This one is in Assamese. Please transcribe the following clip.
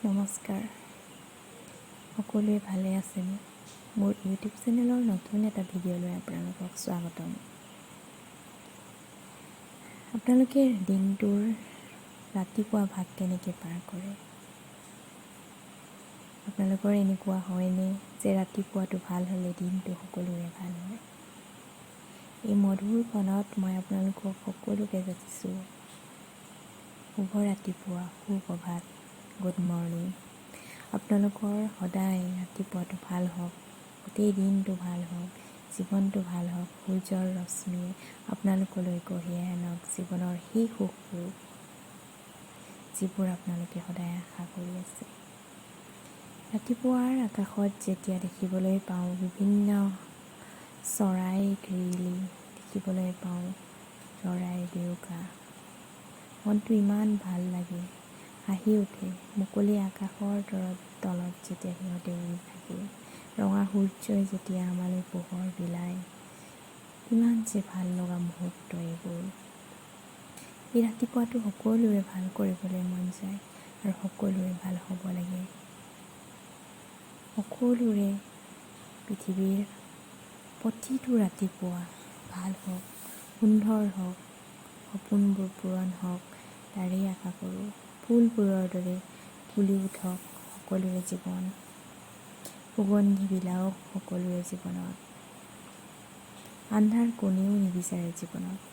নমস্কাৰ, সকলোৱে ভালে আছেনে? মোৰ ইউটিউব চেনেলৰ নতুন এটা ভিডিঅ'লৈ আপোনালোকক স্বাগতম। আপোনালোকে দিনটোৰ ৰাতিপুৱা ভাগ কেনেকৈ পাৰ কৰে? আপোনালোকৰ এনেকুৱা হয়নে যে ৰাতিপুৱাটো ভাল হ'লে দিনটো সকলোৰে ভাল হয়? এই মধুৰ ক্ষণত মই আপোনালোকক সকলোকে যাচিছোঁ শুভ ৰাতিপুৱা, সুপ্ৰভাত, গুড মৰ্ণিং। আপোনালোকৰ সদায় ৰাতিপুৱাটো ভাল হওক, গোটেই দিনটো ভাল হওক, জীৱনটো ভাল হওক। সূৰ্যৰ ৰশ্মিয়ে আপোনালোকলৈ কঢ়িয়াই আনক জীৱনৰ সেই সুখবোৰ, যিবোৰ আপোনালোকে সদায় আশা কৰি আছে। ৰাতিপুৱাৰ আকাশত যেতিয়া দেখিবলৈ পাওঁ বিভিন্ন চৰাই কিৰিলি, দেখিবলৈ পাওঁ চৰাইৰ ডেউকা, মনটো ইমান ভাল লাগে, হাঁহি উঠে। মুকলি আকাশৰ তলত যেতিয়া সিহঁতে উৰি থাকে, ৰঙা সূৰ্যই যেতিয়া আমালৈ পোহৰ বিলায়, কিমান যে ভাল লগা মুহূৰ্ত এইবোৰ। এই ৰাতিপুৱাটো সকলোৰে ভাল কৰিবলৈ মন যায় আৰু সকলোৰে ভাল হ'ব লাগে। সকলোৰে পৃথিৱীৰ প্ৰতিটো ৰাতিপুৱা ভাল হওক, সুন্দৰ হওক, সপোনবোৰ পূৰণ হওক, তাৰেই আশা কৰোঁ। ফুলবোৰৰ দৰে ফুলি উঠক সকলোৰে জীৱন, সুগন্ধি বিলাওক সকলোৰে জীৱনত। আন্ধাৰ কোনেও নিবিচাৰে জীৱনত।